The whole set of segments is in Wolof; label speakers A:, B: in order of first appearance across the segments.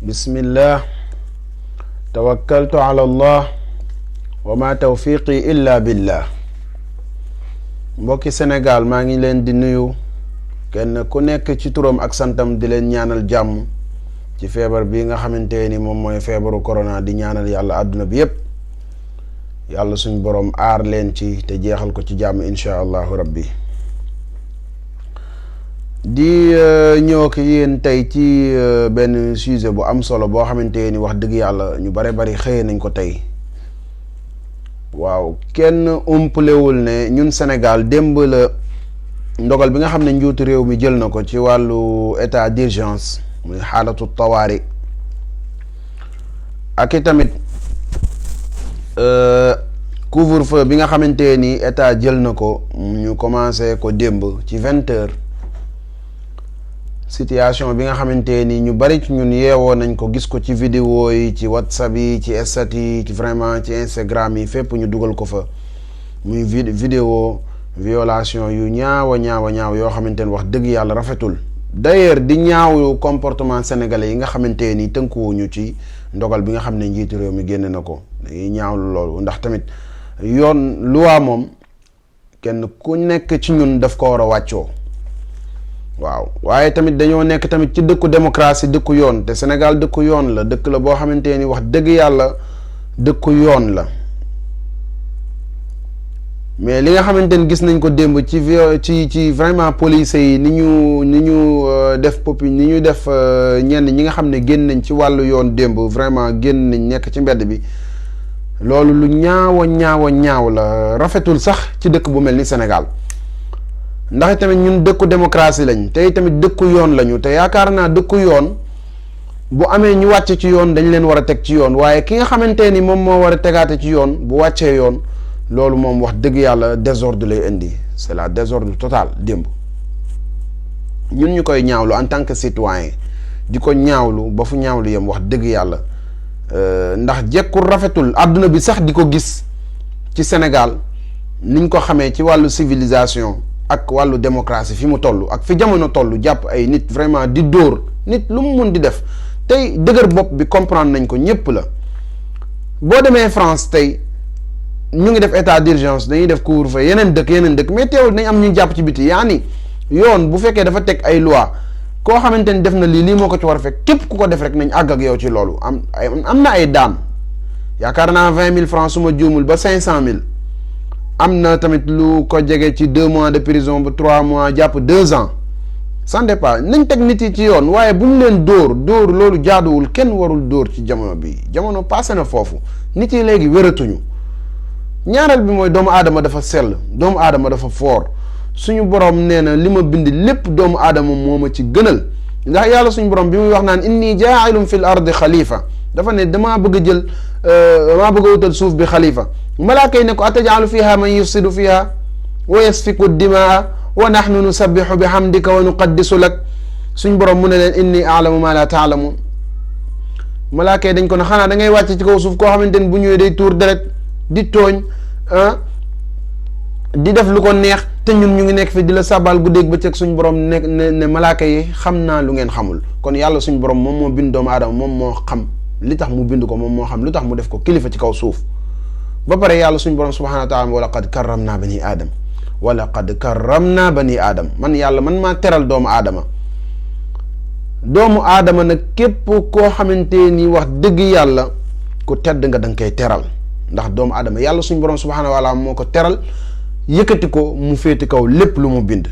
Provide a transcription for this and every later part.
A: bismillah tawakkaltu ala allah wa ma tawfiqi illa billah. mbokki Sénégal maa ngi leen di nuyu kenn ku nekk ci turam ak santam di leen ñaanal jàmm ci feebar bi nga xamante ni moom mooy feebaru corona. di ñaanal yàlla àdduna bi yépp yàlla suñ borom aar leen ci te jeexal ko ci jàmm insha allahu rabbi. di ñëw ak yéen tey ci benn sujet bu am solo boo xamante ni wax dëgg yàlla ñu bare bari xëye nañ ko tey. waaw kenn umpalewul ne ñun Sénégal démb la ndogal bi nga xam ne njiitu réew mi jël na ko ci wàllu état d'urgence muy xaalatu tawaari ak i tamit couvre-feu bi nga xamante ni état jël na ko ñu commencé ko démb ci 20h. situation bi nga xamante ni ñu bari ci ñun yeewoo nañ ko gis ko ci vidéo yi ci WhatsApp yi ci stat yi ci vraiment ci Instagram yi fépp ñu dugal ko fa muy vidéo violation yu ñaaw yoo xamante ni wax dëgg yàlla rafetul. d'ailleurs di ñaaw comportement sénégalais yi nga xamante ni tënkuwuñu ci ndogal bi nga xam ne njiitu réew mi génne na ko dañuy ñaawlu loolu ndax tamit yoon loi moom kenn ku nekk ci ñun daf ko war a wàccoo. waaw waaye tamit dañoo nekk tamit ci dëkku démocratie dëkku yoon te Sénégal dëkku yoon la dëkk la boo xamante ni wax dëgg yàlla dëkku yoon la mais li nga xamante ni gis nañ ko démb ci vraiment police yi ni ñu def ni ñu def ñenn ñi nga xam ne génn nañ ci wàllu yoon démb vraiment génn nañ nekk ci mbedd bi loolu lu ñaaw la rafetul sax ci dëkk bu mel ni Sénégal. ndax tamit ñun dëkku démocratie lañ tey tamit dëkku yoon lañu te yaakaar naa dëkku yoon bu amee ñu wàcc ci yoon dañ leen war a teg ci yoon waaye ki nga xamante ni moom moo war a tegaate ci yoon bu wàccee yoon loolu moom wax dëgg yàlla désordre lay indi c'est la désordre total démb ñun ñu koy ñaawlu en tant que citoyen di ko ñaawlu ba fu ñaawlu yem wax dëgg yàlla ndax jekkul rafetul àdduna bi sax di ko gis ci Sénégal niñ ko xamee ci wàllu civilisation ak wàllu démocratie fi mu toll ak fi jamono toll jàpp ay nit vraiment di dóor nit lu mu mun di def tey dëgër bopp bi comprendre nañ ko ñépp la. boo demee France tey ñu ngi def état d'urgence dañuy def couvre-feu yeneen dëkk mais teewul nañ am ñu jàpp ci biti yaani yoon bu fekkee dafa teg ay loi koo xamante ni def na lii moo ko ci war a fekk képp ku ko def rek nañ àgg ak yow ci loolu am na ay daan yaakaar naa 20 000 francs su ma juumul ba 500 000. am na tamit lu ko jege ci 2 mois de prison ba 3 mois jàpp 2 ans ça dépend nañ teg nit yi ci yoon waaye bu ñu leen dóor loolu jaaduwul kenn warul dóor ci jamono bi jamono passé na foofu nit yi léegi wératuñu. ñaareel bi mooy doomu aadama dafa sell doomu aadama dafa foor suñu borom nee na li ma bind lépp doomu aadama moo ma ci gënal ndax yàlla suñu borom bi muy wax naan inni jaa'ilun fil ardi xalifa dafa ne damaa bëgg a wutal suuf bi xalifa. malaaka yi ne ko atajaalu fiha man yufsidu fiha wa yasfiku dimaa wa nahnu nusabbihu bi hamdika wa nuqaddisu lak suñ borom mu ne leen inni aalamu ma la taalamun malaaka yi dañ ko ne xanaa da ngay wàcc ci kaw suuf koo xamante ni bu ñëwee day tuur deret di tooñ di def lu ko neex te ñun ñu ngi nekk fi di la sabal guddeeg bëccëg suñ borom ne malaaka yi xam naa lu ngeen xamul kon yàlla suñ borom moom moo bind doomu aadama moom moo xam li tax mu bind ko moom moo xam lu tax mu def ko kilifa ci kaw suuf. ba pare yàlla suñu borom subhanahu wa taala wa laqad karramna bani aadam wa laqad karramna bani aadam man yàlla man maa teral doomu aadama nag képp koo xamante ni wax dëgg yàlla ku tedd nga da nga koy teral ndax doomu aadama yàlla suñu borom subhanahu wa taala moo ko teral yëkkati ko mu féeti kaw lépp lu mu bind.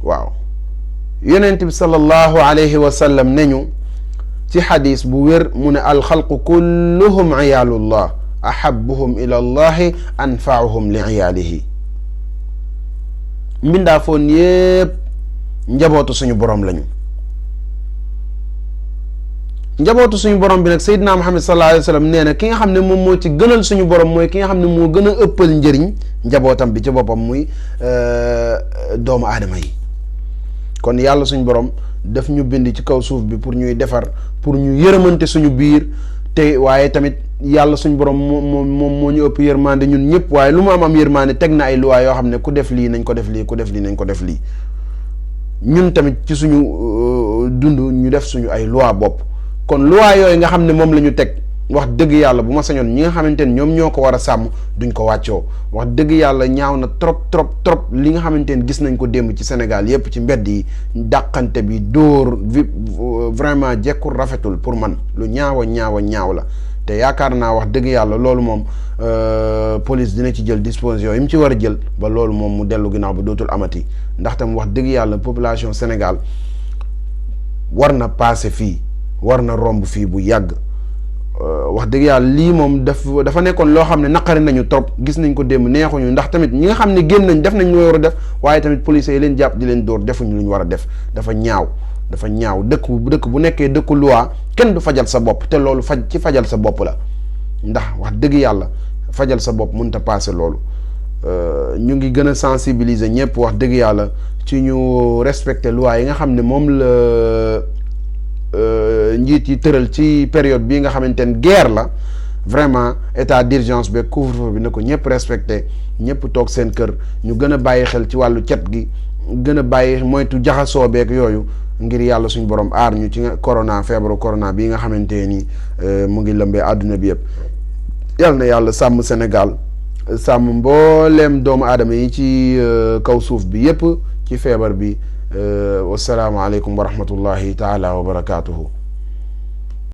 A: waaw yonent bi sallallahu alayhi wa sallam ne ñu ci xadis bu wér mu ne alxalqu kulluhum iyaalullah ahabuhum ila allahi anfaauhum li iyaalihi mbindaa foon yépp njabootu suñu borom lañu. njabootu suñu borom bi nag Seydina Muhammad sallallahu alayhi wa sallam nee na ki nga xam ne moom moo ci gënal suñu borom mooy ki nga xam ne moo gën a ëppal njëriñ njabootam bi ci boppam muy doomu aadama yi. kon yàlla suñu borom daf ñu bind ci kaw suuf bi pour ñuy defar pour ñu yërëmante suñu biir te waaye tamit yàlla suñ borom moom moo ñu ëpp yërmande ñun ñëpp waaye lu mu am yërmande teg na ay loi yoo xam ne ku def lii nañ ko def lii ku def lii nañ ko def lii ñun tamit ci suñu dund ñu def suñu ay loi bopp kon loi yooyu nga xam ne moom la ñu teg wax dëgg yàlla bu ma sañoon ñi nga xamante ne ñoom ñoo ko war a sàmm duñ ko wàccoo wax dëgg yàlla ñaaw na trop li nga xamante ne gis nañ ko démb ci Sénégal yépp ci mbedd yi dàqante bi dóor vraiment jekkul rafetul pour man lu ñaaw la te yaakaar naa wax dëgg yàlla loolu moom police dina ci jël disposition yi mu ci war a jël ba loolu moom mu dellu ginnaaw ba dootul amati ndax tam wax dëgg yàlla population Sénégal war na passé fii war na romb fii bu yàgg wax dëgg yàlla lii moom dafa nekkoon loo xam ne naqari nañu trop gis nañ ko démb neexuñu ndax tamit ñi nga xam ne génn nañ def nañ lu war a def waaye tamit police yi leen jàpp di leen dóor defuñu lu ñu war a def dafa ñaaw dëkk bu nekkee dëkku loi kenn du fajal sa bopp te loolu fajal sa bopp la ndax wax dëgg yàlla fajal sa bopp mënut a passé loolu ñu ngi gën a sensibiliser ñëpp wax dëgg yàlla ci ñu respecter loi yi nga xam ne moom la njiit yi tëral ci période bii nga xamante ne guerre la vraiment état d'urgence beeg couvre-feu bi na ko ñëpp respecté ñëpp toog seen kër ñu gën a bàyyi xel ci wàllu cet gi gën a bàyyi moytu jaxasoo beeg yooyu ngir yàlla suñu borom aar ñu ci feebaru corona bii nga xamante ni mu ngi lëmbee àdduna bi yëpp. yàlla na yàlla sàmm Sénégal sàmm mbooleem doomu aadama yi ci kaw suuf bi yëpp ci feebar bi. wasalaamaaleykum wa rahmatullahi taala wa barakaatuhu.